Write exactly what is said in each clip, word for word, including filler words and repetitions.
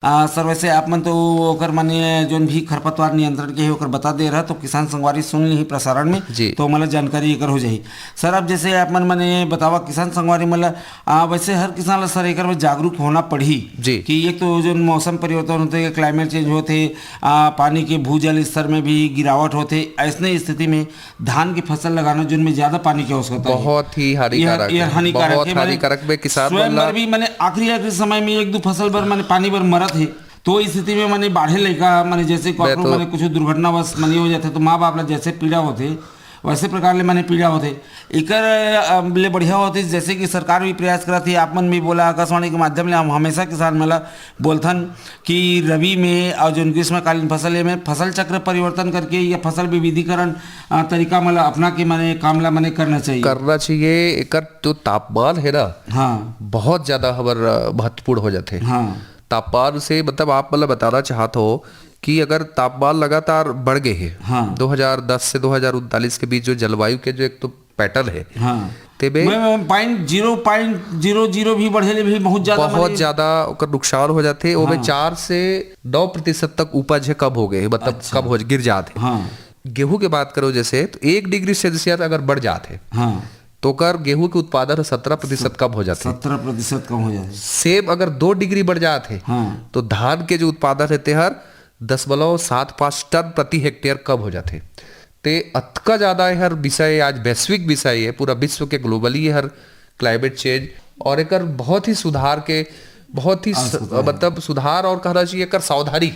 आ, सर, वैसे आप मन तो ओकर माने जोन भी खरपतवार नियंत्रण के हे ओकर बता दे रहा, तो किसान संगवारी सुन ली प्रसारण में, जी। तो मतलब जानकारी एकर हो जाही। सर, अब जैसे आप मन माने बतावा किसान संगवारी मतलब, आ, वैसे हर किसान ला सर एकर में जागरूक होना पड़ही जी। कि एक तो जोन मौसम परिवर्तन होते, क्लाइमेट चेंज होते, आ, पानी के भूजल स्तर में भी गिरावट होते, ऐसने स्थिति में धान की फसल लगाना जोन में ज्यादा पानी की आवश्यकता है। बहुत ही हानिकारक यह, यह है, हानिकारक बहुत है, माने हानिकारक बे किसान स्वयं मन ला। बर भी माने आखिरी आखिरी समय में एक दो फसल बर माने पानी बर मरत है, तो इस स्थिति में माने बाढ़े लइका माने जैसे मैं काकरो तो माने कुछ दुर्घटनावश माने हो जाते, तो माँ बाप ला जैसे पीड़ा होते, वैसे प्रकार ले माने पीड़ा होते। एकर अ, ले बढ़िया होते जैसे कि सरकार भी प्रयास करत है, आप मन भी बोला, आकाशवाणी के माध्यम ले हम हमेशा किसान मन ला बोलथन कि रबी में और जोन ग्रीष्मकालीन फसल है में फसल चक्र परिवर्तन करके या फसल विविधीकरण अ, तरीका मन ला अपना के माने काम ला माने करना चाहिए। करना चाहिए। एकर जो तापमान है ना, हाँ। बहुत ज्यादा हमर अ, महत्वपूर्ण हो जाते। हाँ। तापमान से मतलब आप मतलब बताना चाहत हो कि अगर तापमान लगातार बढ़ गए है हाँ। दो हज़ार दस से दो हज़ार उनतालीस के बीच जो जलवायु के जो एक तो पैटर्न है, हाँ। तेबे मैं, मैं point zero point zero zero भी बढ़े ले भी बहुत ज्यादा बहुत माने ज्यादा ओकर नुकसान हो जाते। ओमे हाँ। चार से नौ प्रतिशत तक उपज है कम हो गए, मतलब अच्छा। कम हो गिर जाते। हाँ। गेहूं के बात करो जैसे, तो एक डिग्री सेल्सियस अगर बढ़ जाते, हाँ। तो ओकर गेहूं के उत्पादन सत्रह प्रतिशत कम हो जाते। सत्रह प्रतिशत कम हो जाते। सेब अगर दो डिग्री बढ़ जाते, हाँ। तो धान के जो उत्पादन है तेहर दशमलव सात पाँच टन प्रति हेक्टेयर कम हो जाते। ते अतका ज्यादा ये हर विषय, आज वैश्विक विषय है, पूरा विश्व के ग्लोबली ये हर क्लाइमेट चेंज और एकर बहुत ही सुधार के, बहुत ही स- आवश्यकता है। मतलब सुधार और कहना चाहिए एकर सावधानी।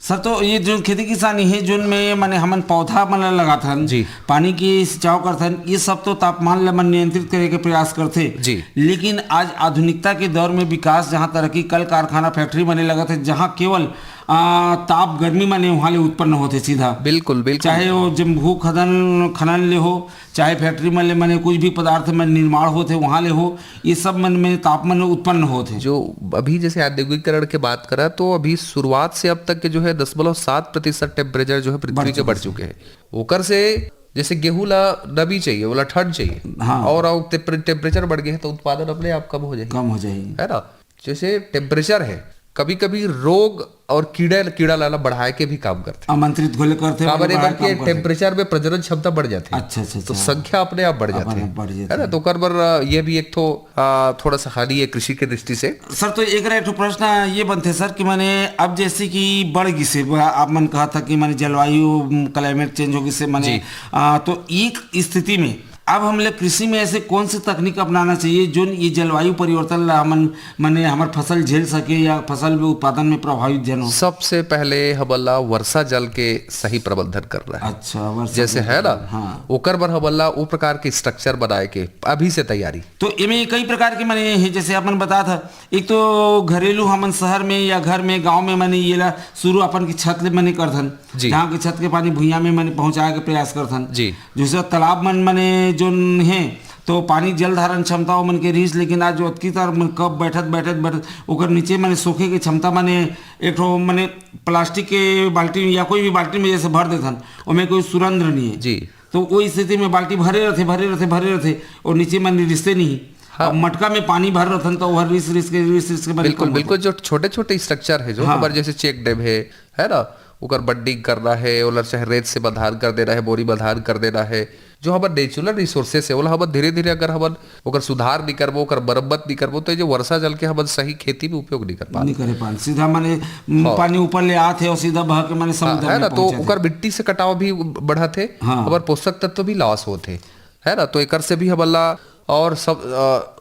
सर, तो ये जो खेती किसानी है, जोन में माने हमन पौधा मन ला लगाथन, जी। पानी की सिंचाव करथन, ये सब तो तापमान ला मन नियंत्रित करे के प्रयास करथे। जी। लेकिन आज आधुनिकता के दौर में विकास, जहाँ तरह की कल कारखाना, फैक्ट्री बने लगत है, जहाँ केवल आ, ताप गर्मी माने वहाँ ले उत्पन्न होथे सीधा। बिल्कुल, बिल्कुल। चाहे वो जब भू खदन खनन ले हो, चाहे फैक्ट्री मन ले माने कुछ भी पदार्थ मन निर्माण होथे वहाँ ले हो, ये सब मन में ताप मन उत्पन्न होथे। जो अभी जैसे औद्योगिकीकरण के बात करा, तो अभी शुरुआत से अब तक के जो है दशमलव सात प्रतिशत टेम्परेचर जो है पृथ्वी बढ़ के चुके बढ़ हैं। चुके हैं। ओकर से जैसे गेहूं ला नमी चाहिए, ओला ठंड चाहिए, हाँ। और टेम्परेचर बढ़ गए तो उत्पादन अपने आप कम हो जाए, कम हो जाएगी। है ना? जैसे टेम्परेचर है, कभी कभी रोग और कीड़े कीड़ा लाना बढ़ाए के भी काम करते। आमंत्रित घोले करते काबर वाले एमन बड़ा के काम करते। टेम्परेचर में प्रजनन क्षमता बढ़ जाती है। अच्छा, अच्छा, तो अच्छा। संख्या अपने आप बढ़ अपने जाती है, आप बढ़ जाती है ना? है। तो ओकर बर अ, ये भी एक ठो अ, थोड़ा सा हानि है कृषि के दृष्टि से। सर, तो एक एक ठो प्रश्न ये बनते सर कि माने अब जैसे कि बढ़ गिसे, आप मन कहा था कि माने जलवायु, क्लाइमेट चेंज हो गिसे माने, जी। आ, तो एक स्थिति में अब हमले कृषि में ऐसे कौन से तकनीक अपनाना चाहिए जोन ये जलवायु परिवर्तन ला हमन माने हमर फसल झेल सके या फसल में उत्पादन में प्रभावित जन हो? सबसे पहले हमन ला वर्षा जल के सही प्रबंधन करना है। अच्छा, वर्षा जैसे जल है ना, हाँ। ओकर बर हमन ला वो प्रकार के स्ट्रक्चर बनाए के अभी से तैयारी। तो एमे कई प्रकार के माने है, जैसे अपन बता था, एक तो घरेलू हमन शहर में या घर में, गांव में माने ये ला शुरू अपन की छत ले माने करथन, जी। जहाँ के छत के पानी भुइयां में माने पहुंचाए के प्रयास करथन। जी। जैसे तालाब मन माने जोन है, तो पानी जल धारण क्षमता वो मन के रहीस, लेकिन आज ओतकी तार मन कब बैठत बैठत बैठत ओकर नीचे माने सोखे के क्षमता माने एक ठो माने प्लास्टिक के बाल्टी में या कोई भी बाल्टी में जैसे भर देथन, ओमे कोई सुरंध्र नहीं है। जी। तो वो स्थिति में बाल्टी भरे रहते, भरे रहते, भरे रहते, और नीचे माने रिसते नहीं। हाँ। अब मटका में पानी भर रहथन तो वह रिस रिस के, रिस रिस के माने बिल्कुल, कम बिल्कुल। होता। जो छोटे छोटे स्ट्रक्चर है, जो हाँ। हमारे जैसे चेक डैम है, है ना, ओकर बंडिंग करना है, ओला चाहे रेत से बंधान कर देना है, बोरी बंधान कर देना है, जो हमर नेचुरल रिसोर्सेस है, ओला हमन धीरे धीरे अगर हमन ओकर सुधार नहीं करबो, ओकर मरम्मत नहीं करबो, तो ये जो वर्षा जल के हमन सही खेती में उपयोग नहीं कर पाबो। नहीं करे पान, सीधा माने म, हाँ। पानी ऊपर ले आत है और सीधा बह के माने समुद्र है में ना, तो पहुंचत है। ओकर मिट्टी से कटाव भी बढ़त है, हाँ। हमर पोषक तत्व भी लॉस होत है, है ना। तो एकर से भी हमन ला और सब अ,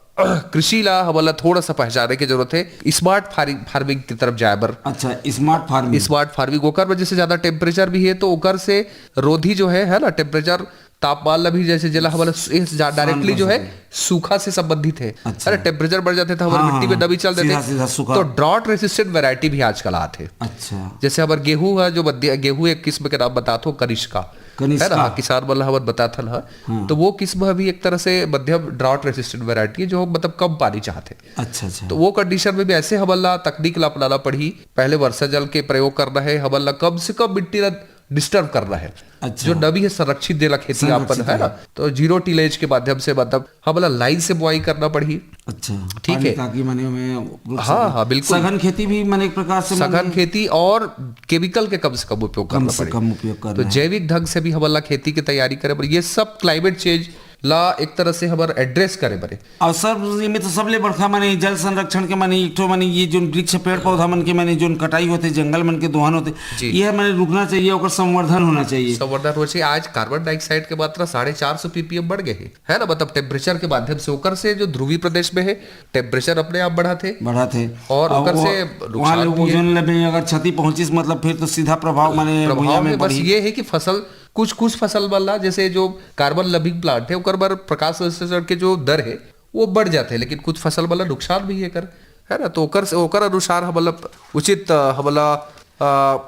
कृषि ला हमन ला थोड़ा सा पहचाने के जरूरत है, स्मार्ट फार्मिंग की तरफ जाए बर। अच्छा, स्मार्ट फार्मिंग। स्मार्ट फार्मिंग, ओकर वजह से ज्यादा टेम्परेचर भी है, तो ओकर से रोधी जो है, है ना, टेम्परेचर, तापमान ला भी, जैसे जेला हमन ला डायरेक्टली जो है सूखा से संबंधित है। अच्छा। अरे, टेम्परेचर बढ़ जाते तो हमारे हाँ, मिट्टी में हाँ, नमी चल सीधा, देते, सीधा सूखा। तो ड्रॉट रेसिस्टेंट वैरायटी भी आजकल आते हैं। अच्छा। जैसे हमारे गेहूं है, जो मध्य-, गेहूं एक किस्म के नाम बतात हो, कनिष्का, कनिष्का। है ना, किसान मन ला हमन बतात हन, हाँ। हाँ। तो वो किस्म अभी एक तरह से मध्यम ड्रॉट रेसिस्टेंट वैरायटी है, जो मतलब कम पानी चाहते हैं। अच्छा, अच्छा। तो वो कंडीशन में भी ऐसे हमन ला तकनीक ला अपनाना पड़ही। पहले वर्षा जल के प्रयोग करना है, हमन ला कम से कम मिट्टी ला डिस्टर्ब करना है। अच्छा। जो नमी है, संरक्षित देला खेती संरक्षित आपन, है ना। देला। तो जीरो टिलेज के माध्यम से, मतलब, हमन ला लाइन से बुआई करना पड़ही। अच्छा, ठीक पानी है। ताकि माने में रुक हाँ, सके। हाँ, बिल्कुल। सघन खेती भी माने एक प्रकार से सघन माने खेती और केमिकल के कम से कम उपयोग कम करना से पड़े। कम उपयोग तो करना है। जैविक ढंग से भी हमन ला खेती के तैयारी करे बर, ये सब क्लाइमेट चेंज ला एक तरह से हमर एड्रेस करे बर हे। और सर, एमे तो सबले बड़का माने जल संरक्षण के माने एक ठो माने ये जोन वृक्ष पेड़ पौधा मन के माने जोन कटाई होथे, जंगल मन के दोहन होथे, जी। ये माने रुकना चाहिए, ओकर संवर्धन होना चाहिए। संवर्धन होना चाहिए। आज कार्बन डाइऑक्साइड के मात्रा साढ़े चार सौ पीपीएम बढ़ गए हे, है ना, मतलब टेम्परेचर के माध्यम से, ओकर से जो ध्रुवी प्रदेश में है, टेम्परेचर अपने आप बढ़त हे। बढ़त हे। और अब ओकर वो, से वहाँ नुकसान ले भी हे। ओजोन लेयर में अगर क्षति पहुंचिस, मतलब फिर तो सीधा प्रभाव माने प्रभाव भुइयां में में बस बढ़ी। ये है कि फसल, कुछ, कुछ फसल वाला, जैसे जो कार्बन लविंग प्लांट है, ओकर बर प्रकाश संश्लेषण के जो दर है, वो बढ़ जाते हैं, लेकिन कुछ फसल वाला नुकसान भी है कर, है ना? तो ओकर से, ओकर अनुसार हमला उचित, अ, हमला, अ,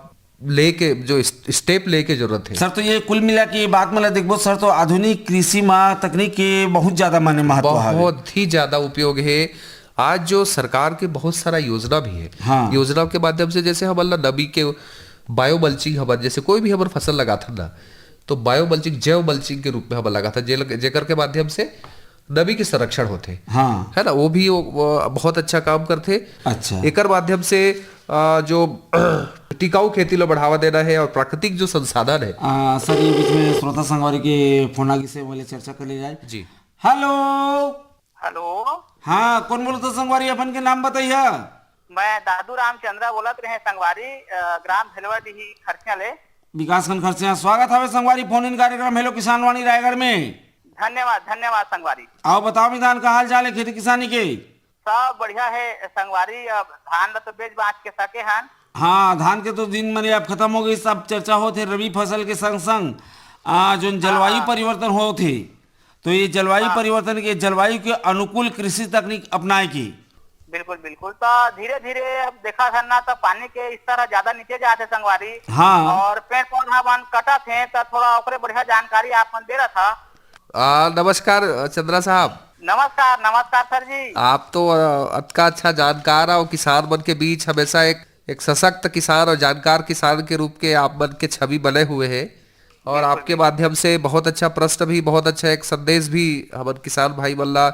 लेके, जो इस-, स्टेप लेके जरूरत है। सर, तो ये कुल मिला के ये बात मला देखबो सर, तो आधुनिक कृषि मा तकनीक के बहुत ज्यादा माने महत्व हवे। बहुत ही ज्यादा उपयोग है। आज जो सरकार के बहुत सारा योजना भी है, हाँ। योजना के माध्यम से जैसे हमन ला नमी के बायो मल्चिंग, हमन जैसे कोई भी हमर फसल लगाथन ना, तो बायो मल्चिंग, जैव मल्चिंग के रूप में हमन लगाथन, जे-, जेकर के माध्यम से नमी के संरक्षण होथे। हाँ। है ना, वो भी वो, वो बहुत अच्छा काम करथे। अच्छा। एकर माध्यम से, आ, जो टिकाऊ खेती ला बढ़ावा देना है और प्राकृतिक जो संसाधन है। आ, सर, ये बीच में श्रोता संगवारी के फोन आगे से वाले चर्चा कर ली जाए। जी। हेलो। हेलो। हाँ, कौन बोलत हो संगवारी, अपन के नाम बताइए। मैं दादू रामचंद्रा बोलत रहे संगवारी, अ, ग्राम भेलवाडीही खरसिया ले। विकासखंड खरसिया, स्वागत हवे संगवारी फोन इन कार्यक्रम हेलो किसान वाणी रायगढ़ में। धन्यवाद, धन्यवाद संगवारी। आओ बताओ मितान, का हाल चाल है खेती किसानी के? सब बढ़िया है संगवारी, अब धान ला तो बेच बाच के सके हन। हाँ, धान के तो दिन मने अब खत्म हो गई, सब चर्चा होत है रबी फसल के संग संग, आ, जोन जलवायु हाँ। परिवर्तन होत है, तो ये जलवायु हाँ। परिवर्तन के, जलवायु के अनुकूल कृषि तकनीक अपनाए के। बिल्कुल, बिल्कुल। तो धीरे-धीरे अब देखा था ना, तो पानी के स्तर ह ज्यादा नीचे जात हे संगवारी। हाँ। और पेड़ पौधा मन कटत हे, तो थोड़ा ओकरे बढ़िया जानकारी आप मन दे रहा था। आ, नमस्कार चंद्रा साहब। नमस्कार, नमस्कार सर जी। आप तो, अ, अतका अच्छा जानकार हो, किसान मन के बीच हमेशा एक, एक सशक्त किसान और जानकार किसान के रूप के आप मन के छवि बने हुए हैं। और बिल्कुल, आपके बिल्कुल। माध्यम से बहुत अच्छा प्रश्न भी, बहुत अच्छा एक संदेश भी हमन किसान भाई मन ला,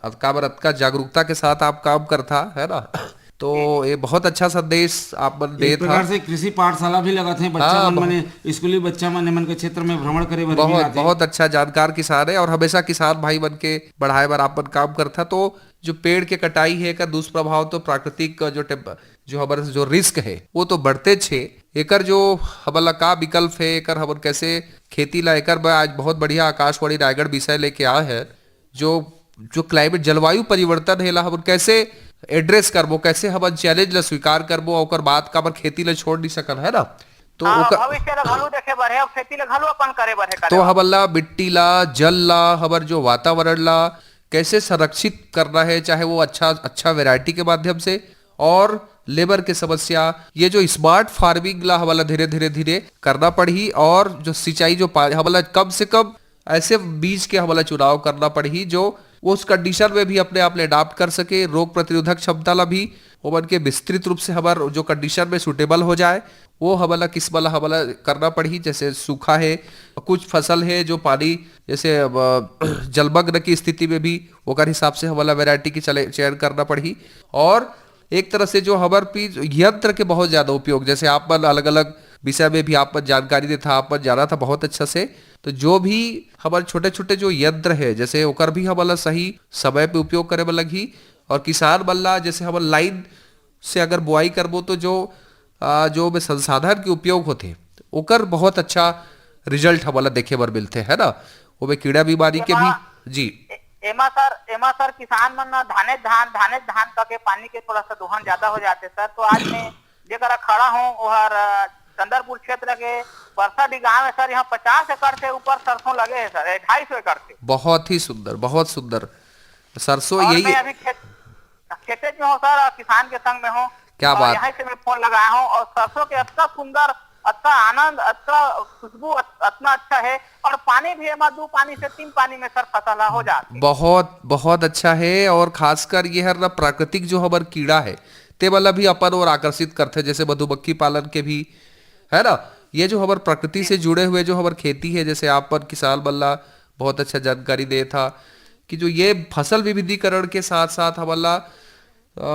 अतका बर अतका जागरूकता के साथ आप काम करथा, है ना? तो जी। ये बहुत अच्छा संदेश आप मन एक देत प्रकार हा। से कृषि पाठशाला भी लगत हे, बच्चा हाँ, मन बहुत। मने स्कूली बच्चा मन, मन के क्षेत्र में भ्रमण करे बर भी बहुत, आथे। बहुत अच्छा जानकार किसान है और हमेशा किसान भाई मन के बढ़ाए बर आप मन काम करथा। तो जो पेड़ के कटाई है, एकर दुष्प्रभाव तो प्राकृतिक जो टेम्प-, जो हमर जो रिस्क है, वो तो बढ़तेच हे। एकर जो हमन ला का विकल्प है, एकर हमन कैसे खेती ला, एकर बर आज बहुत बढ़िया आकाशवाणी रायगढ़ विषय लेके आए हैं, जो, जो क्लाइमेट, जलवायु परिवर्तन है, ला हमन कैसे एड्रेस करबो, कैसे हमन चैलेंज ला स्वीकार करबो, ओकर बाद काबर खेती ला छोड़ नहीं सकन, है ना? तो हाँ, ओकर भविष्य ला घलो देखे बर है, और खेती ला घलो अपन करे बर है, करे तो बर। हमन ला मिट्टी ला, जल ला, हमर जो वातावरण ला कैसे संरक्षित करना है, चाहे वो अच्छा, अच्छा वैरायटी के माध्यम से और लेबर के समस्या, ये जो स्मार्ट फार्मिंग ला हमला धीरे, धीरे, धीरे करना पड़ही और जो सिंचाई जो पा-, हमला कम से कम ऐसे बीज के हमला चुनाव करना पड़ही जो उस कंडीशन में भी अपने आप ले अडाप्ट कर सके, रोग प्रतिरोधक क्षमता ला भी ओमन के विस्तृत रूप से हमर जो कंडीशन में सूटेबल हो जाए, वो हमला किस वाला हमला करना पड़ही। जैसे सूखा है, कुछ फसल है जो पानी जैसे अब, जलमग्न की स्थिति में भी ओकर हिसाब से हमला वैरायटी की चले, चयन करना पड़ही। और एक तरह से जो हमर पी-, यंत्र के बहुत ज्यादा उपयोग, जैसे आप मन अलग-अलग विषय में भी आप मन जानकारी देथा, आप मन जाना था बहुत अच्छा से। तो जो भी हमर छोटे-छोटे जो यंत्र है, जैसे ओकर भी हमला सही समय पे उपयोग करे बर लगही। और किसान मन ला जैसे हमन लाइन से अगर बुआई करबो तो जो, आ, जो में संसाधन के उपयोग होथे, ओकर बहुत अच्छा रिजल्ट हमला देखे बर मिलथे, है ना? ओमे कीड़ा बीमारी के एमा भी, जी। ए-, एमा सर, एमा सर किसान मन न धाने धान, धाने धान कके पानी के थोड़ा सा दोहन ज्यादा हो जाथे सर। तो आज मैं जेकरा खड़ा हूँ, ओहर, अ, चंदरपुर क्षेत्र के परसाडी गांव है सर। यहाँ पचास एकड़ से ऊपर सरसों लगे है सर, ए, ढाई सौ एकड़ से। बहुत ही सुंदर, बहुत सुंदर। सरसों और यही मैं अभी खेत, खेते में हूँ सर, और किसान के संग में हूँ। क्या और बात। यहाँ से मैं फोन लगाया हूँ, और सरसों के अतना सुंदर, अतना आनंद, अतना खुशबू, अत-, अतना अच्छा है, और पानी भी एमा दू पानी से तीन पानी में सर फसल हो जाती। बहुत, बहुत अच्छा है। और खासकर ये हर ना प्राकृतिक जो हमर कीड़ा है, ते वाला भी अपन ओर आकर्षित करथे, जैसे मधुमक्खी पालन के भी, है ना? ये जो हमर प्रकृति से जुड़े हुए जो हमर खेती है, जैसे आप मन किसान मन ला बहुत अच्छा जानकारी देत हा, कि जो ये फसल विविधीकरण के साथ साथ हमन ला अ,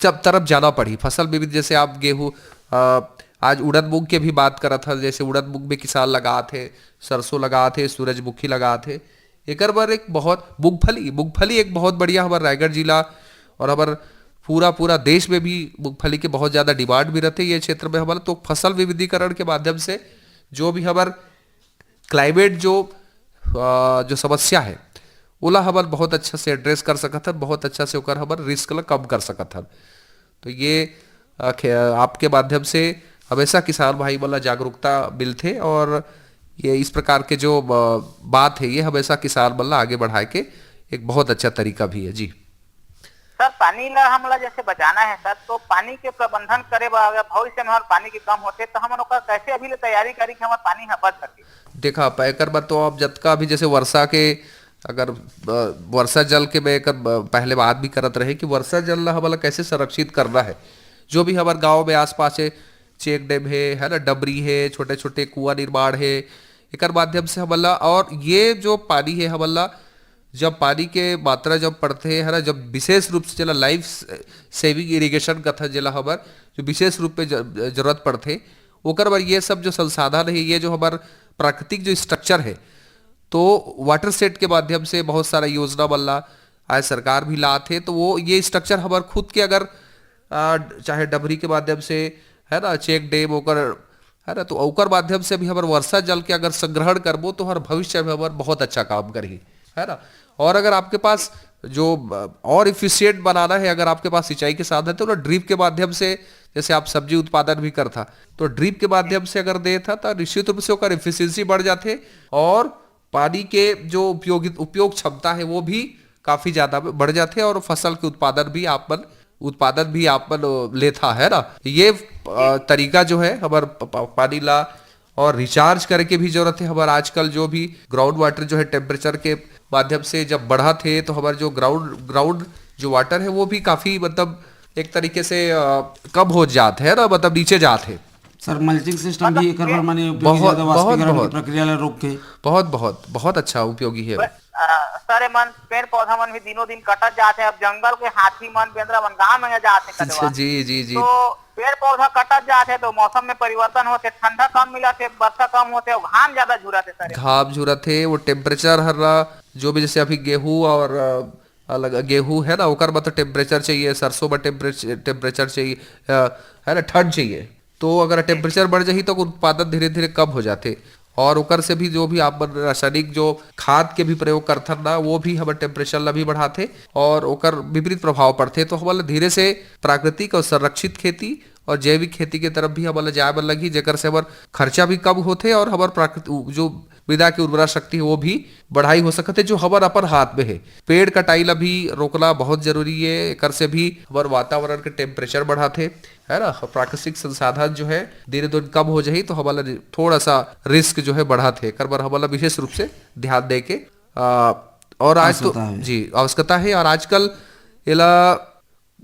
सब तरफ जाना पड़ही। फसल विविध, जैसे आप गेहूं, अ, आज उड़द मूंग के भी बात करत हन, जैसे उड़द मूंग में किसान लगात हे, सरसों लगात हे, सूरजमुखी लगात हे। एकर बर एक बहुत, मूंगफली, मूंगफली एक बहुत बढ़िया हमर रायगढ़ जिला और हमर पूरा, पूरा देश में भी मूंगफली के बहुत ज्यादा डिमांड भी रहते ये क्षेत्र में हमर। तो फसल विविधीकरण के माध्यम से जो भी हमर क्लाइमेट जो, अ, जो समस्या है, ओला हमन बहुत अच्छा से एड्रेस कर सकत हन, बहुत अच्छा से ओकर हमन रिस्क ला कम कर सकत हन। तो ये, अ, खे-, आपके माध्यम से हमेशा किसान भाई मन ला जागरूकता मिलथे और ये इस प्रकार के जो, अ, बात है, ये हमेशा किसान मन ला आगे बढ़ाए के एक बहुत अच्छा तरीका भी है जी। सर, पानी ला हमला जैसे बचाना है सर, तो पानी के प्रबंधन करे बर अगर भविष्य में हमर पानी के कम होथे, तो हमन ओकर कैसे अभी ले तैयारी करी कि हमर पानी ह बच सके? देखा, प-, एकर बर तो आप जतका भी जैसे वर्षा के, अगर, अ, वर्षा जल के मैं एकर, अ, पहले बात भी करत रहे कि वर्षा जल ला हमला कैसे संरक्षित करना है। जो भी हमर गांव में आसपास है, चेक डैम है, है ना, डबरी है, छोटे-छोटे कुआं निर्माण है, एकर माध्यम से हमला, और ये जो पानी है हमला, जब पानी के मात्रा जब पड़थे, है ना, जब विशेष रूप से जेला लाइफ सेविंग इरिगेशन कथन, जेला हमर जो विशेष रूप में ज-, जरूरत पड़थे, ओकर बर ये सब जो संसाधन है, ये जो हमर प्राकृतिक जो स्ट्रक्चर है, तो वाटर सेट के माध्यम से बहुत सारा योजना मन ला आज सरकार भी लात हे, तो वो ये स्ट्रक्चर हमर खुद के अगर, आ, चाहे डबरी के माध्यम से, है ना, चेक डैम ओकर, है ना, तो ओकर माध्यम से भी हमर वर्षा जल के अगर संग्रहण करबो, तो हर भविष्य में हमर बहुत अच्छा काम करही, है ना। और अगर आपके पास जो, अ, और इफिशिएंट बनाना है, अगर आपके पास सिंचाई के साधन है, तो ना ड्रिप के माध्यम से, जैसे आप सब्जी उत्पादन भी करथा, तो ड्रिप के माध्यम से अगर देथा, तो निश्चित रूप से ओकर इफिशिएंसी बढ़ जाथे और पानी के जो उपयोगित, उपयोग क्षमता है, वो भी काफी ज्यादा बढ़ जाथे और फसल के उत्पादन भी आप मन, उत्पादन भी आप मन, अ, लेथा, है ना। ये, अ, तरीका जो है हमर प-, प-, पानी ला और रिचार्ज करे के भी जरूरत है। हमर आजकल जो भी ग्राउंड वाटर जो है टेम्परेचर के माध्यम से जब बढ़त हे, तो हमर जो ग्राउंड, ग्राउंड जो वाटर है, वो भी काफी, मतलब, एक तरीके से, अ, कम हो जात है ना, मतलब नीचे जात है। सर, मल्चिंग सिस्टम मतलब भी एकर बर माने उपयोगी बहुत, ज्यादा बहुत, वाष्पीकरण की बहुत। प्रक्रिया ला रोकथे। बहुत, बहुत, बहुत अच्छा उपयोगी है। ब-, अ, सर, ए मन पेड़ पौधा मन भी दिनों दिन कटत जात हे। अब जंगल के हाथी मन, बेंदरा मन गांव में जात हे कटवा। जी, जी, जी। तो पेड़ पौधा कटत जात हे तो मौसम में परिवर्तन होथे, ठंडा कम मिलत हे, बरसा कम होथे और घाम ज्यादा झुरत हे सर। घाम झुरत हे, वो टेम्परेचर हर, अ, जो भी, जैसे अभी गेहूं और, अ, अलग गेहूं है ना, ओकर बर तो टेम्परेचर चाहिए, सरसों बर टेम्परेचर, टेम्परेचर चाहिए, अ, है ना, ठंड चाहिए। तो अगर टेम्परेचर बढ़ जाही तो उत्पादन धीरे धीरे कम हो जाथे और ओकर से भी जो भी आप मन रासायनिक जो खाद के भी प्रयोग करथन ना, वो भी हमर टेम्परेचर ला भी बढ़ाथे और ओकर विपरीत प्रभाव पड़थे। तो हमन ला धीरे से प्राकृतिक और संरक्षित खेती और जैविक खेती के तरफ भी हमन ला जाए बर लगही, जेकर से हमर खर्चा भी कम होथे और हमर प्राकृतिक उ-, जो मृदा के उर्वरा शक्ति है, वो भी बढ़ाई हो सकत है, जो हमर अपन हाथ में है। पेड़ कटाई ला भी रोकना बहुत जरूरी है, एकर से भी हमर वातावरण के टेम्परेचर बढ़ाथे, है ना, प्राकृतिक संसाधन जो है दिन दिन कम हो जाही, तो हमन ला थोड़ा सा रिस्क जो है बढ़ाथे, एकर बर हमन ला विशेष रूप से ध्यान दे के, आ, और आज तो आवश्यकता है। जी, आवश्यकता है। और आजकल एला,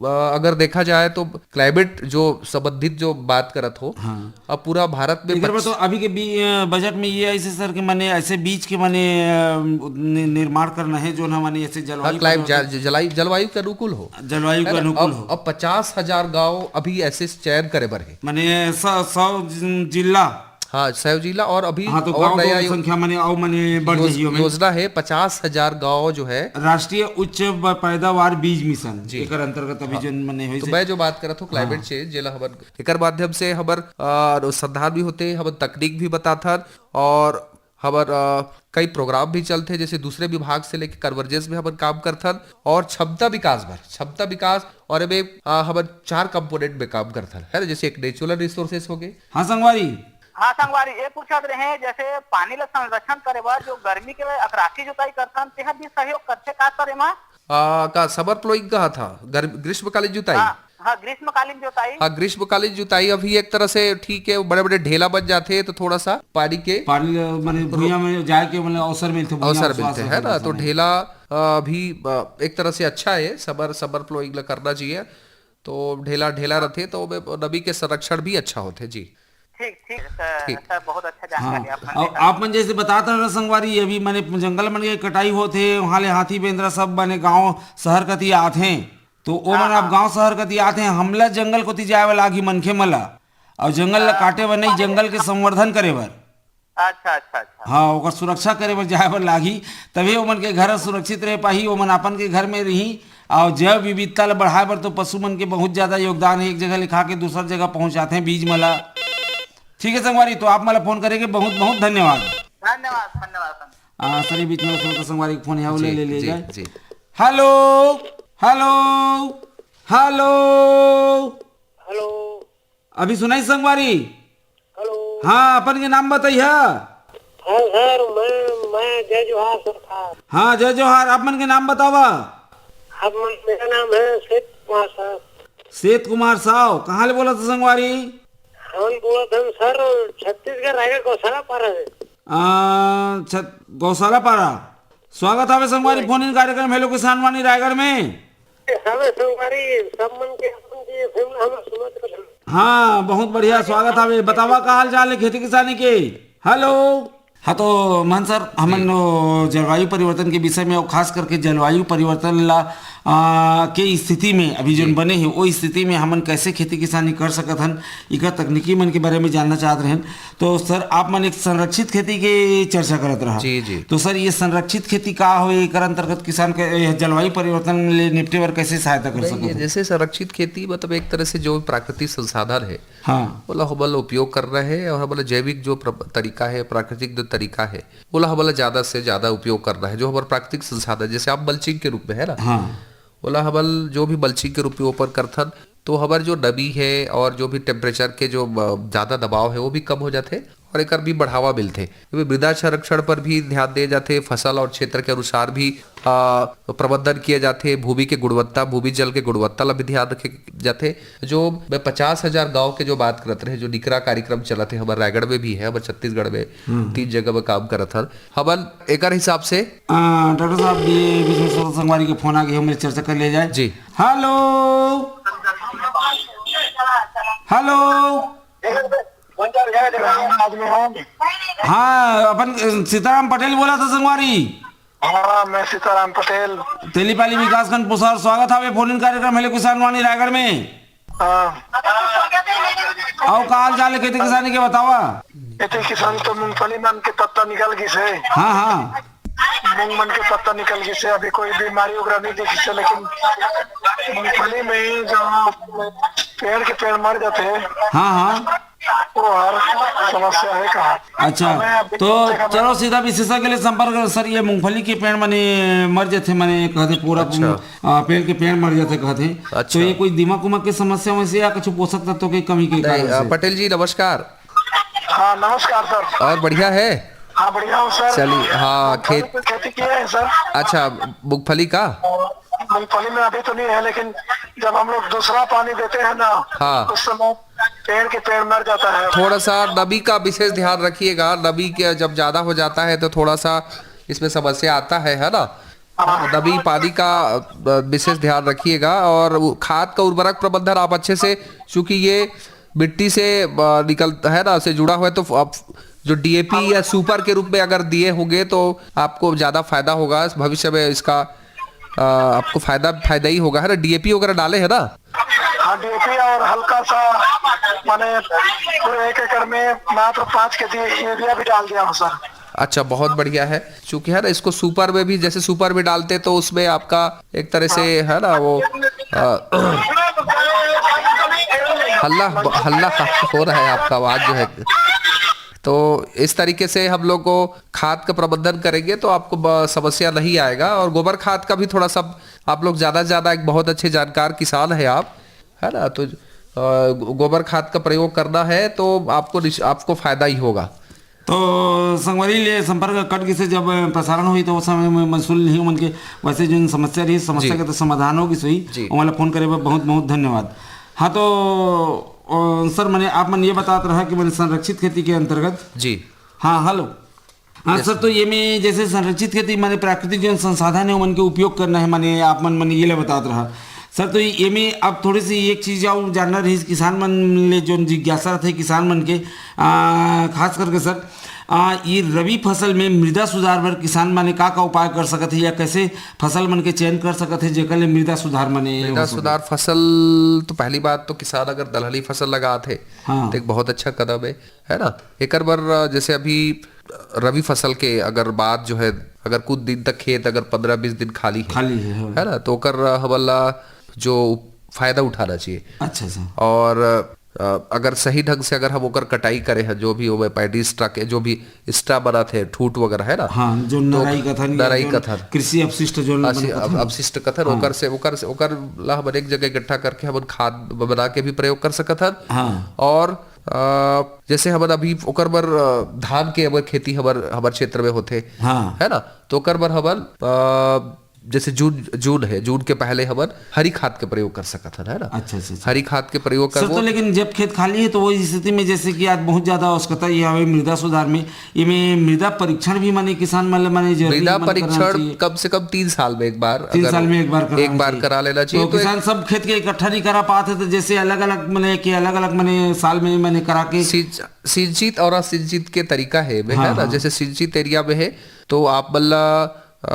अ, अगर देखा जाए तो क्लाइमेट जो संबंधित जो बात करत हो, हाँ। अब पूरा भारत में एकर बर पच- तो अभी के बी-, अ, बजट में ये ऐसे सर के माने ऐसे बीज के माने, अ, नि-, निर्माण करना है जो ना माने ऐसे हाँ, जलवायु क्लाइम-, परिवर्तन, जा-, जलाई-, जलवायु के अनुकूल हो। जलवायु है के ना? अनुकूल अब, हो। अब पचास हजार गांव अभी ऐसे चयन करे बर है। माने स-, सौ जि-, जिला। हाँ, सौ जिला और अभी हाँ, तो और गांव नया तो यो-, संख्या माने अउ माने बढ़ योज-, जाही ओमे। योजना है पचास हजार गांव जो है। राष्ट्रीय उच्च ब-, पैदावार बीज मिशन, जी। एकर अंतर्गत अभी हाँ। जो माने होइस तो हे। मैं जो बात करत हूँ क्लाइमेट हाँ। चेंज, जेला हमन एकर माध्यम से हमर, अ, अनुसंधान भी होथे, हमन तकनीक भी बताथन और हमर, अ, कई प्रोग्राम भी चलथे, जैसे दूसरे विभाग से लेके कन्वर्जेंस में हमन काम करथन और क्षमता विकास बर, क्षमता विकास और एमे, अ, हमन चार कंपोनेंट में काम करथन, है ना, जैसे एक नेचुरल रिसोर्सेस हो गए। हाँ संगवारी। हाँ संगवारी, ये पूछत रहे, जैसे पानी ला संरक्षण करे बर जो गर्मी के अकरासी जुताई करथन, तेहा भी सहयोग करथे का सर एमा? आ, का समर प्लोइंग कहा था, गर्म-, ग्रीष्मकालीन जुताई? हाँ, हाँ, ग्रीष्मकालीन जुताई। हाँ, ग्रीष्मकालीन जुताई अभी एक तरह से ठीक है, बड़े-बड़े ढेला बन जाते हैं, तो थोड़ा सा पानी के पानी ल-, माने भुइयां में जाए के, मतलब, अवसर मिलथे, भुइयां अवसर में मिलथे, श्वास है ना? तो लेने। ढेला, आ, अभी, आ, एक तरह से अच्छा है, समर, समर प्लोइंग ल करना चाहिए। तो ढेला, ढेला रथे, तो ओमे नमी के संरक्षण भी अच्छा होथे जी। ठीक, ठीक, सर, ठीक। सर, बहुत अच्छा जानकारी हाँ, आप मन अब देत हव। आप मन जैसे बतात रहे संगवारी, अभी माने जंगल मन के कटाई होत हे, वहाँ ले हाथी बेंदरा सब माने गांव शहर कती आत हे, तो ओ मन हाँ, अब हाँ। गांव शहर कती आत हे, हमला जंगल कोती जाए वाला आगी मनखे मन ला, और जंगल ला हाँ। काटे बर नहीं, जंगल के संवर्धन करे बर। अच्छा, अच्छा, अच्छा। हाँ, ओकर सुरक्षा करे बर जाए बर लागही, तभे ओमन के घर सुरक्षित रह पाही, ओमन अपन के घर में रही। और जैव विविधता ला बढ़ाए बर तो पशु मन के बहुत ज्यादा योगदान है, एक जगह ले खा के दूसर जगह पहुंचाते हैं बीज मन ला। ठीक है संगवारी, तो आप मन ला फोन करे के बहुत बहुत धन्यवाद। धन्यवाद, धन्यवाद, धन्यवाद। आ, सर, ये बीच में श्रोता संगवारी के फोन है, वो ले, जी, ले, ले जी, जाए। जी। Hello, hello, hello. हेलो। अभी सुनाई संगवारी? हेलो। हाँ, अपन के नाम बताइए। हाँ सर, मैं, मैं जय जोहार सर था। हाँ, जय जोहार। आप मन के नाम बतावा। आप मन, मेरा नाम है सेठ कुमार सर। सेठ कुमार साव, कहाँ ले बोला था संगवारी? हम बोला था सर, छत्तीसगढ़ रायगढ़ गौशाला पारा से। आ, छत-, गौशाला पारा। स्वागत हवे संगवारी जी। फोन इन कार्यक्रम हेलो किसान वाणी रायगढ़ में। हवे संगवारी, सब मन के अपन के एफएम ला हमें सुनत रहे। हाँ, बहुत बढ़िया, स्वागत हवे। बतावा का हाल चाल है खेती किसानी के? हेलो। हाँ, तो मान सर, हमन जी। वो जलवायु परिवर्तन के विषय में, और खास करके जलवायु परिवर्तन ला, आ, के स्थिति में अभी जोन जी। बने हे, वो स्थिति में हमन कैसे खेती किसानी कर सकत हन, इकर तकनीकी मन के बारे में जानना चाहत रहेन। तो सर, आप मन एक संरक्षित खेती के चर्चा करत रहा। जी, जी। तो सर, ये संरक्षित खेती का होय, एकर अंतर्गत किसान के, ए, जलवायु परिवर्तन ले निपटे बर कैसे सहायता कर नहीं, ये सकत हे? जैसे संरक्षित खेती, मतलब, एक तरह से जो प्राकृतिक संसाधन है, हाँ। ओला हमन ला उपयोग करना है और हमन ला जैविक जो प्र-, तरीका है, प्राकृतिक जो तरीका है, ओला हमन ला ज्यादा से ज्यादा उपयोग करना है। जो हमर प्राकृतिक संसाधन, जैसे आप मल्चिंग के रूप में है ना, हाँ। ओला हमन जो भी मल्चिंग के रूप में ऊपर करथन, तो हमर जो नमी है और जो भी टेम्परेचर के जो, अ, ज्यादा दबाव है, वो भी कम हो जाथे और एकर भी बढ़ावा मिलथे। मृदा संरक्षण पर भी ध्यान दिए जाथे, फसल और क्षेत्र के अनुसार भी, अ, प्रबंधन किए जाथे, भूमि के गुणवत्ता, भूमि जल के गुणवत्ता ला भी ध्यान रखे जाथे। जो मैं पचास हजार गांव के जो बात करत रहे, जो निकरा कार्यक्रम चलत हे, हमर रायगढ़ में भी है, हमर छत्तीसगढ़ में हम्म। तीन जगह में काम करत हन हमन। एकर हिसाब से आ, डॉक्टर साहब, ये बीच में श्रोता संगवारी के फोन आ गए, हमरे चर्चा कर लिया जाए। जी। Hello, hello. हाँ, अपन, अ, सीताराम पटेल बोला था संगवारी। हाँ, मैं सीताराम पटेल। तेलीपाली विकासखंड पुसौर, स्वागत हवे फोन इन कार्यक्रम हेलो किसान वाणी रायगढ़ में। हाँ। अउ का हाल चाल है खेती किसानी के बतावा? खेती किसानी तो मूंगफली मन के पत्ता निकल गिस हे। हाँ, हाँ। मूंग मन के पत्ता निकल गिस हे, अभी कोई बीमारी वगैरह नहीं दिखिस हे, लेकिन मूंगफली में ही जो पेड़ के पेड़ मर जाते हैं, हाँ, हाँ। वो हर समस्या है कहा। अच्छा, हमें अभी तो कम से कम चलो सीधा विशेषज्ञ ले संपर्क करो सर, ये मूंगफली के पेड़ मने मर जाते, मने कहते पूरा, अच्छा। आ, पेड़ के पेड़ मर जाते कहते। अच्छा। तो ये कोई दीमक उमक के समस्या में से या कुछ पोषक तत्व के कमी के नहीं, कारण आ, से? पटेल जी नमस्कार। हाँ, नमस्कार सर। और बढ़िया है? हाँ, बढ़िया हूँ सर। चलिए, हाँ, मूंगफली खेती। पे खेती किए हैं सर। अच्छा, मूंगफली का? मूंगफली में अभी तो नहीं है, लेकिन जब हम लोग दूसरा पानी देते हैं ना, हाँ। उस समय पेड़ के पेड़ मर जाता है। थोड़ा सा नमी का विशेष ध्यान रखिएगा, नमी के जब ज्यादा हो जाता है तो थोड़ा सा इसमें समस्या आता है, है ना? हाँ। नमी पानी का, अ, विशेष ध्यान रखिएगा। और वो खाद का उर्वरक प्रबंधन आप अच्छे से, चूंकि ये मिट्टी से, अ, निकलता है ना, से जुड़ा हुआ है, तो आप जो डीएपी या सुपर के रूप में अगर दिए होंगे तो आपको ज्यादा फायदा होगा भविष्य में इसका। अ, आपको फायदा, फायदा ही होगा, है ना? डीएपी वगैरह डाले है ना? हाँ, डीएपी और हल्का सा, माने, पूरे एक एकड़ में मात्र पाँच केजी यूरिया भी डाल दिया हूँ सर। अच्छा, बहुत बढ़िया है। चूंकि है ना, इसको सुपर में भी, जैसे सुपर में डालते तो उसमें आपका एक तरह से, है ना, वो, अ, हल्ला, हल्ला हो रहा है आपका, आवाज जो है। तो इस तरीके से हम लोग को खाद का प्रबंधन करेंगे तो आपको ब-, समस्या नहीं आएगा। और गोबर खाद का भी थोड़ा सा, आप लोग ज्यादा से ज्यादा, एक बहुत अच्छे जानकार किसान है आप, है ना, तो, अ, गो-, गोबर खाद का प्रयोग करना है तो आपको निश-, आपको फायदा ही होगा। तो संगवारी ले संपर्क कट गिसे, जब प्रसारण हुई तो उस समय में महसूल नहीं उमन के, वैसे जिन समस्या रही, समस्या जी। के तो समाधान हो गिस हुई, जी। ओमन ला फोन करे बर बहुत बहुत धन्यवाद। हाँ, तो, अ, सर, मने आप मन ये बतात रहा कि मने संरक्षित खेती के अंतर्गत जी। हाँ, हेलो। हाँ, यस, सर, सर। तो ये में जैसे संरक्षित खेती माने प्राकृतिक जो संसाधन है, ओमन के उपयोग करना है, माने आप मन, माने ये ले बतात रहा। सर, तो एमे अब थोड़ी सी एक चीज अउ जानना रहिस किसान मन ले, जोन जिज्ञासा रथे किसान मन के, आ, खास करके सर, आ, ये रबी फसल में मृदा सुधार बर किसान माने का का उपाय कर सकत हे या कैसे फसल मन के चयन कर सकत हे जेकर ले मृदा सुधार माने हो मृदा सके? सुधार फसल, तो पहली बात तो किसान अगर दलहनी फसल लगात हे, हाँ। तो एक बहुत अच्छा कदम है, है ना? एकर बर, अ, जैसे अभी रबी फसल के अगर बात जो है, अगर कुछ दिन तक खेत अगर पन्द्रह बीस दिन खाली है, खाली है, हाँ। है ना, तो ओकर, अ, हमन ला जो फायदा उठाना चाहिए। अच्छा, अच्छा। और, अ, अगर सही ढंग से अगर हम ओकर कटाई करे हैं, जो भी होवे, पैडी स्ट्रा के, जो भी स्ट्रा बनत है, ठूंठ वगैरह, है ना? हाँ, जो तो नराई कथन या नराई जो कथन। कृषि अपशिष्ट जो असी-, बने कथन। अप-, अपशिष्ट कथन, हाँ। ओकर से, ओकर से, ओकर ला हमन एक जगह इकट्ठा करके हमन खाद ब-, बना के भी प्रयोग कर सकत हन। हाँ। और, अ, जैसे हमन अभी ओकर बर, अ, धान के अगर खेती हमर, हमर क्षेत्र में होथे, हाँ। है ना? तो ओकर बर हमन, अ, जैसे जून, जून है, जून के पहले हमन हरी खाद के प्रयोग कर सकत हन, है ना? अच्छा, अच्छा, अच्छा। हरी खाद के प्रयोग सर, करबो। तो लेकिन जब खेत खाली है, तो वो स्थिति में जैसे कि आज बहुत ज्यादा आवश्यकता ये हवे मृदा सुधार में, एमे मृदा परीक्षण भी माने किसान मन ल माने जरूरी मृदा मन करना परीक्षण चाहिए। कम से कम तीन साल में एक बार, तीन अगर साल में एक बार करना एक बार चाहिए। करा लेना चाहिए, तो तो एक किसान सब खेत के इकट्ठा नहीं करा पाते, तो जैसे अलग-अलग माने कि अलग-अलग माने साल में माने करा के सिंच-, सिंचित और असिंचित के तरीका है, में है हाँ, ना? हाँ। जैसे सिंचित एरिया में है, तो आप मन ला, अ,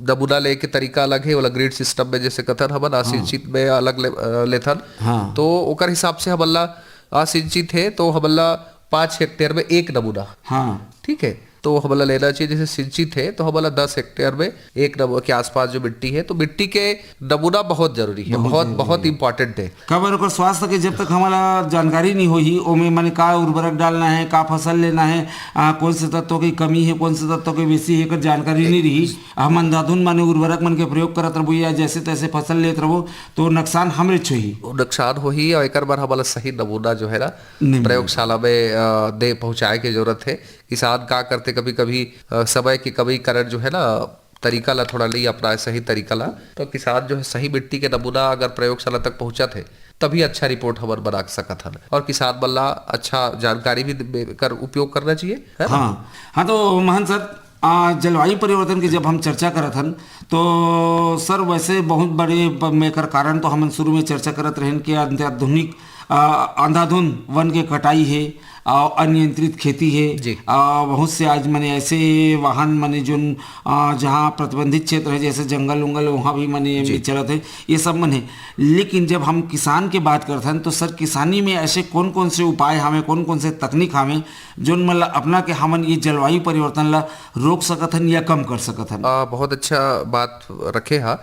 नमूना लेके तरीका अलग है, वाला ग्रिड सिस्टम में जैसे कथन हमन हाँ। असिंचित में अलग ले, अ, लेथन। हाँ। तो ओकर हिसाब से हमन ला असिंचित है, तो हमन ला पाँच हेक्टेयर में एक नमूना। हाँ। ठीक है, तो हमन ला लेना चाहिए। जैसे सिंचित है, तो हमन ला दस हेक्टेयर में एक नमूना के आसपास जो मिट्टी है, तो मिट्टी के नमूना बहुत जरूरी है, बहुत बहुत, जरूरी बहुत है। इंपॉर्टेंट है। काबर ओकर स्वास्थ्य के जब तक हमन ला जानकारी नहीं होही, ओमे माने का उर्वरक डालना है, का फसल लेना है, आ, कौन से तत्व की कमी है, कौन से तत्व की बेसी है, एकर जानकारी नहीं रही। हम अंधाधुन माने उर्वरक मन के प्रयोग करत रहबो या जैसे तैसे फसल लेत रहबो, तो नुकसान हमरेच होही। नुकसान होही और एकर बर हमन ला सही नमूना जो है ना, नहीं मिलेगा। प्रयोगशाला में, अ, दे पहुंचाए के जरूरत है। किसान का करते, कभी-कभी, अ, समय की कमी कारण जो है ना, तरीका ला थोड़ा नहीं अपनाए, सही तरीका ला, तो किसान जो है सही मिट्टी के नमूना अगर प्रयोगशाला तक पहुंचत है, तभी अच्छा रिपोर्ट हमन बना सकत हन और किसान मन ला अच्छा जानकारी भी दे-, कर उपयोग करना चाहिए, है ना? हाँ, हाँ, तो महंत सर, आ, जलवायु परिवर्तन की जब हम चर्चा करत हन, तो सर, वैसे बहुत बड़े ब-, में एकर कारण तो हमन शुरू में चर्चा करत रहन कि अत्याधुनिक, आ, अंधाधुंध वन के कटाई है, आ, अनियंत्रित खेती है, जी। आ, बहुत से आज माने ऐसे वाहन माने जोन, आ, जहाँ प्रतिबंधित क्षेत्र है, जैसे जंगल उंगल, वहाँ भी माने जी। चलत है, ये सब मन है। लेकिन जब हम किसान के बात करत हन, तो सर, किसानी में ऐसे कौन कौन से उपाय हवे, कौन कौन से तकनीक हवे, जोन मन ला अपना के हमन ये जलवायु परिवर्तन ला रोक सकत हन या कम कर सकत हन? आ, बहुत अच्छा बात रखे हा।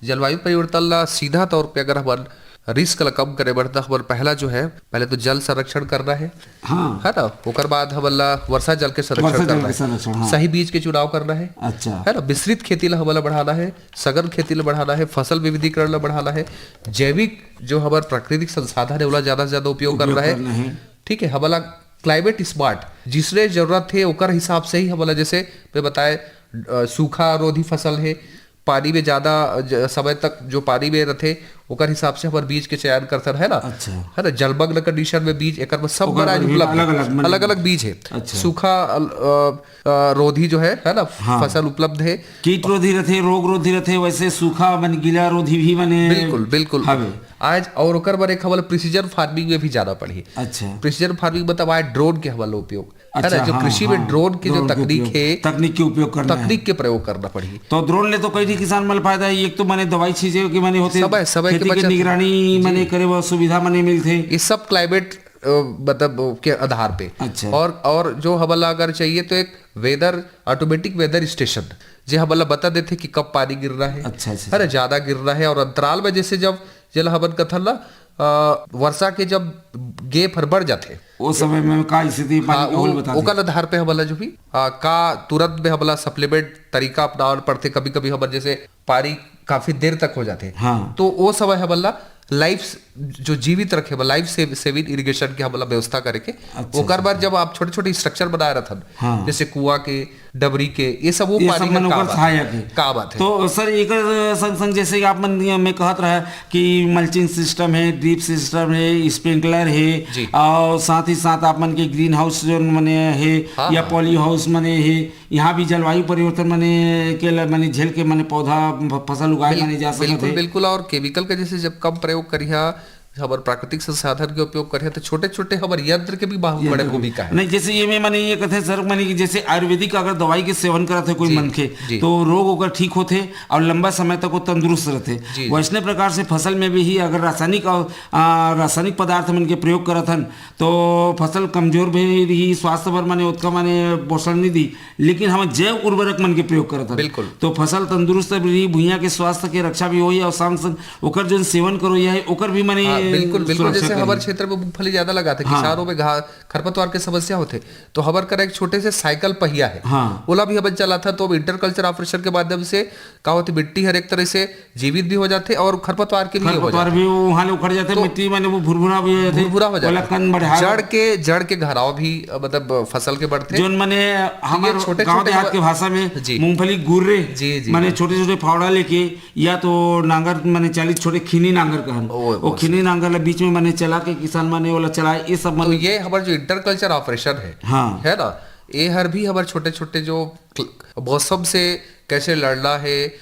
जलवायु परिवर्तन ला सीधा तौर पे अगर हमन रिस्क ला कम करे बर, त हमन पहला जो है, पहले तो जल संरक्षण करना है, हाँ। है ना? ओकर बाद हमन ला वर्षा जल के संरक्षण वर्षा जल करना के है, संरक्षण, हाँ। सही बीज के चुनाव करना है, अच्छा। है ना? मिश्रित खेती ला हमन ला बढ़ाना है, सघन खेती ला बढ़ाना है, फसल विविधीकरण ला बढ़ाना है, जैविक जो हमर प्राकृतिक संसाधन है, ओला ज्यादा से ज्यादा उपयोग उपयोग करना है। करना है। ठीक है, हमन ला क्लाइमेट स्मार्ट, जिसने जरूरत है, ओकर हिसाब से ही हमन ला, जैसे मैं बताए, अ, सूखा रोधी फसल है, पानी में ज्यादा ज-, समय तक जो पानी में रहथे, ओकर हिसाब से हमर बीज के चयन करथन, है ना? अच्छा। है ना, जलमग्न कंडीशन में बीज, एकर में सब ओकर बर आज बर भी उपलब्ध है। अलग-अलग, मतलब अलग-अलग बीज है। अच्छा। सूखा, अल-, अ, अ, रोधी जो है, है ना, हाँ। फसल उपलब्ध है। कीट रोधी रथे, रोग रोधी रथे, वैसे सूखा मन, गीला रोधी भी माने बिल्कुल, बिल्कुल। हवे। आज और ओकर बर एक हमन ला प्रिसीजन फार्मिंग में भी जाना पड़ही। अच्छा। प्रिसीजन फार्मिंग मतलब आज ड्रोन के हमन ला उपयोग, है ना? अच्छा, जो हाँ, कृषि में हाँ, ड्रोन के जो ड्रोन के तकनीक उपयोग, है, तकनीक के उपयोग करना है। तकनीक के प्रयोग करना पड़ही। तो ड्रोन ले तो कई ठी किसान मन ला फायदा है, एक तो माने दवाई छींचे के माने होथे, समय, समय के खेती के बचत है। निगरानी जी। माने करे बर सुविधा माने मिलथे। ये सब क्लाइमेट, अ, मतलब, अ, के आधार पे। अच्छा। और, और जो हमन ला अगर चाहिए तो एक वेदर, ऑटोमेटिक वेदर स्टेशन, जे हमन ला बता देथे कि कब पानी गिरना है, अच्छा, अच्छा, है ना, अच्छा। ज्यादा गिरना है, और अंतराल में जैसे जब, जेला हमन कथन ना, अ, वर्षा के जब गेप हर बढ़ जाथे, ओ समय में का स्थिति पानी हाँ, के होल वो, बता दे। ओकर आधार पे हमन ला जो भी, अ, का तुरंत में हमन ला सप्लीमेंट तरीका अपनावन पड़थे। कभी-कभी हमन जैसे पानी काफी देर तक हो जाथे, हाँ। तो ओ समय हमन ला लाइफ स-, जो जीवित रखे बर लाइफ सेव-, सेविंग इरिगेशन के हमन ला व्यवस्था करे के। अच्छा, ओकर अच्छा, बर अच्छा। जब आप छोटे-छोटे स्ट्रक्चर बनाए रथन, हाँ। जैसे कुआं के, डबरी के, ये सब वो ये पानी सब का मन का ओकर बात है? सहायक है। का बात है? तो सर, एकर संग संग जैसे कि आप मन, मैं कहत रहा कि मल्चिंग सिस्टम है, ड्रिप सिस्टम है, स्प्रिंकलर है, जी। और साथ ही साथ आप मन के ग्रीन हाउस जो मने है, हाँ, या हाँ। पॉली हाउस मने है, यहाँ भी जलवायु परिवर्तन मने के ल-, मने झेल के मने पौधा फ-, फसल उगाए बिल-, मने जा सकत बिल्कुल, है। बिल्कुल। और केमिकल का जैसे जब कम प्रयोग करिहा, हमर प्राकृतिक संसाधन के उपयोग करिहा, तो छोटे-छोटे हमर यंत्र के भी बहुत यंत्र बड़े के भी। भूमिका है। नहीं, जैसे ये में मने ये कहते हैं सर, मने कि जैसे आयुर्वेदिक अगर दवाई के सेवन करत है कोई जी, मनखे, जी। तो रोग ओकर ठीक होथे और लंबा समय तक वो तंदुरुस्त रहथे। जी, जी। वैसने प्रकार से फसल में भी ही अगर रासायनिक और, आ, रासायनिक पदार्थ मन के प्रयोग करत हन, तो फसल कमजोर भी रही, स्वास्थ्य बर मने ओतका मने पोषण नहीं दी, लेकिन हम जैव उर्वरक मन के प्रयोग करत हन। बिल्कुल। तो फसल तंदुरुस्त भी रही, भुइयां के स्वास्थ्य के रक्षा भी होही और संग संग ओकर जोन सेवन करो यह है, ओकर भी मने हाँ, बिल्कुल, बिल्कुल। सुरक्षा जैसे करी। हमारे क्षेत्र में मूंगफली ज्यादा लगाते, हाँ। किसानों में घा-, खरपतवार के समस्या होते, तो हमारे करा एक छोटे से साइकिल पहिया है, हाँ। ओला भी हमन चलाथा, तो अब इंटरकल्चर ऑपरेशन के माध्यम से का होथे, मिट्टी हर एक तरह से जीवित भी हो जाथे और खरपतवार के भी हो खरपतवार जाथे। भी वहाँ ले उखड़ जाथे, तो मिट्टी माने वो भुरभुरा भी हो जाथे, भुरभुरा हो जाथे। ओला कन बढ़ा जड़ के, जड़ के घराव भी, अ, मतलब, अ, फसल के बढ़थे। जोन माने ये हमर छोटे गांव छोटे देहात के भाषा में जी। मूंगफली गुर्रे, जी, जी, माने जी। छोटे छोटे फावड़ा लेके या तो नांगर माने चालीस छोटे खीनी नांगर कहन, ओ, वो ओ, खीनी नांगर ला बीच में माने चला के किसान माने ओला चलाए, ये सब तो माने ये हमार जो इंटरकल्चर ऑपरेशन है, हाँ। है ना, ये हर भी हमारे छोटे छोटे जो क्ल-, मौसम से कैसे लड़ना है,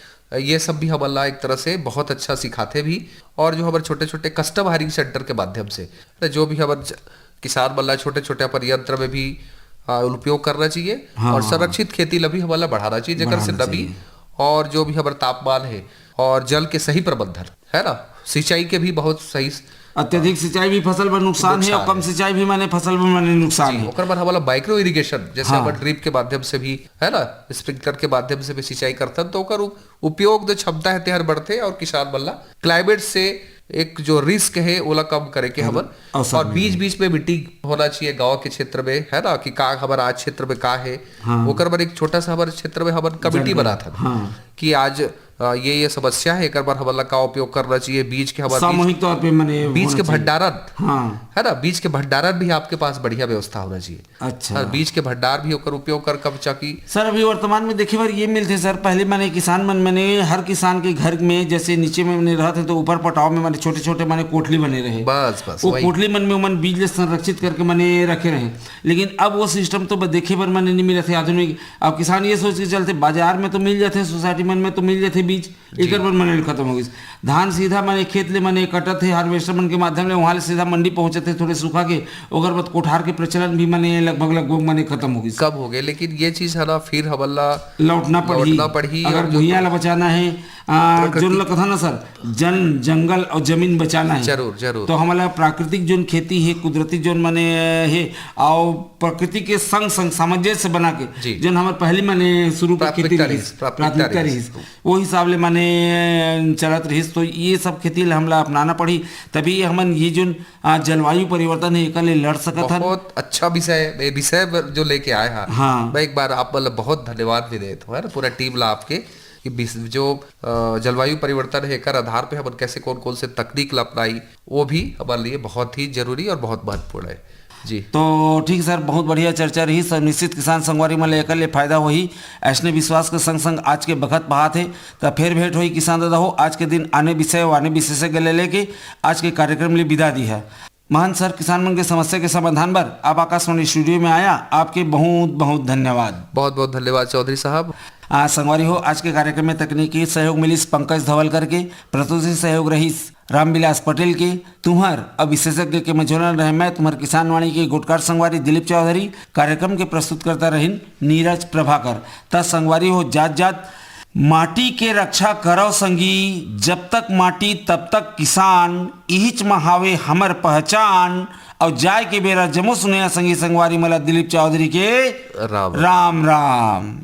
ये सब भी हमन ला एक तरह से बहुत अच्छा सिखाथे भी। और जो हमारे छोटे-छोटे कस्टम हायरिंग सेंटर के माध्यम से, तो जो भी हमारे ज-, किसान मन ला छोटे-छोटे अपन यंत्र में भी, आ, उपयोग करना चाहिए हाँ। और संरक्षित खेती ला भी हमन ला बढ़ाना चाहिए, जेकर से बढ़ाना नमी चाहिए। और जो भी हमारे तापमान है और जल के सही प्रबंधन, है ना, सिंचाई के भी बहुत सही स-, अत्यधिक सिंचाई भी फसल बर नुकसान है नुकसान और कम है। सिंचाई भी माने फसल बर माने नुकसान जी, है। ओकर बर हमन ला माइक्रो इरिगेशन, जैसे हाँ। हमर ड्रिप के माध्यम से भी, है ना, स्प्रिंकलर के माध्यम से भी सिंचाई करथन, तो ओकर उ-, उपयोग जो क्षमता है, तेहर बढ़थे और किसान मन ला क्लाइमेट से एक जो रिस्क है, ओला कम करे के हम्म, हमन अवसर और मिले। बीच-बीच में मीटिंग होना चाहिए गांव के क्षेत्र में, है ना, कि का हमर आज क्षेत्र में का है, हाँ। ओकर बर एक छोटा सा हमर क्षेत्र में हमन कमेटी जानकारी। बनाथन हाँ। कि आज, अ, ये, ये समस्या है, एकर बर हमन ला का उपयोग करना चाहिए, बीज के हमर बीज, सामूहिक तौर पे मने बीज होना के चाहिए। भंडारण, हाँ। है ना, बीज के भंडारण भी आपके पास बढ़िया व्यवस्था होना चाहिए। अच्छा। हाँ, बीज के भंडार भी ओकर उपयोग कर कब चाकी। सर, अभी वर्तमान में देखे बर ये मिलथे सर, पहले माने किसान मन, माने हर किसान के घर में जैसे नीचे में माने रहत है तो ऊपर पटाव में माने छोटे-छोटे माने कोठली बने रहे। बस, बस, वो वही। कोठली मन में ओमन बीज ले संरक्षित करके माने रखे रहे। लेकिन अब वो सिस्टम तो ब-, देखे बर माने नहीं मिलत है आधुनिक। अब किसान ये सोच के चलते बाजार में तो मिल जाते, सोसाइटी मन में तो मिल जाते बीज, जी। एकर बर मन खत्म हो गइस। धान सीधा मने खेत ले मने कटत हे, हार्वेस्टर मन के माध्यम ले वहां ले सीधा मंडी पहुंचत हे, थोड़े सूखा के, ओकर बाद कोठार के प्रचलन भी मने लगभग, लगभग मने खत्म हो गइस। कब हो गए, लेकिन ये चीज है ना, फिर हमन ला लौटना पड़ही। लौटना पड़ही अगर और जो भुइयां ला बचाना है, आ, प्रकृति जोन ला कथा ना सर, जन, जंगल और जमीन बचाना है। जरूर, जरूर। तो हमन ला प्राकृतिक जोन खेती है, कुदरती जोन मने है, और प्रकृति के संग, संग सामंजस्य बना के, जी। जोन हमर पहली मने शुरू के प्राथमिकता खेती रहिस, रहिस, प्राथमिकता प्राथमिकता रहिस। रहिस। वो हिसाब ले माने चलत रहिस, तो ये सब खेती ला हमला अपनाना पड़ी, तभी हमन ये जोन, आ, जलवायु परिवर्तन है, एकर ले लड़ सकत हन। बहुत अच्छा विषय, ये विषय बर जो लेके आए हा। हाँ। मैं एक बार आप मतलब बहुत धन्यवाद भी देत हूँ, है ना, पूरा टीम ला आपके, कि विस-, जो, अ, जलवायु परिवर्तन है, एकर आधार पे हमन कैसे कौन कौन से तकनीक ला अपनाई, वो भी हमारे लिए बहुत ही जरूरी और बहुत महत्वपूर्ण है। जी। तो ठीक सर, बहुत बढ़िया चर्चा रहिस। निश्चित किसान संगवारी मन ल एकर ले फायदा होही, अइसने विश्वास के संग संग आज के बखत बहात हे। त फेर भेंट होही किसान दादा हो, आज के दिन आने विषय अउ आने विशेषज्ञ ले लेके आज के कार्यक्रम ले विदा दी है। महंत सर, किसान मन के समस्या के समाधान बर आप आकाशवाणी स्टूडियो में आया, आपके बहुत बहुत धन्यवाद। बहुत बहुत धन्यवाद चौधरी साहब। आ, संगवारी हो, आज के कार्यक्रम में तकनीकी सहयोग मिलिस पंकज धवल करके, प्रस्तुति सहयोग रहिस रामविलास पटेल के। तुहर अब विशेषज्ञ के मझोला रहे मैं तुम्हर किसानवाणी के गोटकार संगवारी दिलीप चौधरी। कार्यक्रम के प्रस्तुतकर्ता रहिन नीरज प्रभाकर। त संगवारी हो, जात जात माटी के रक्षा करव संगी, जब तक माटी तब तक किसान, इहिच म हावे हमर पहचान। अउ जाय के बेरा जम्मो सुनइया संगी संगवारी मन ला दिलीप चौधरी के राम राम। राम राम।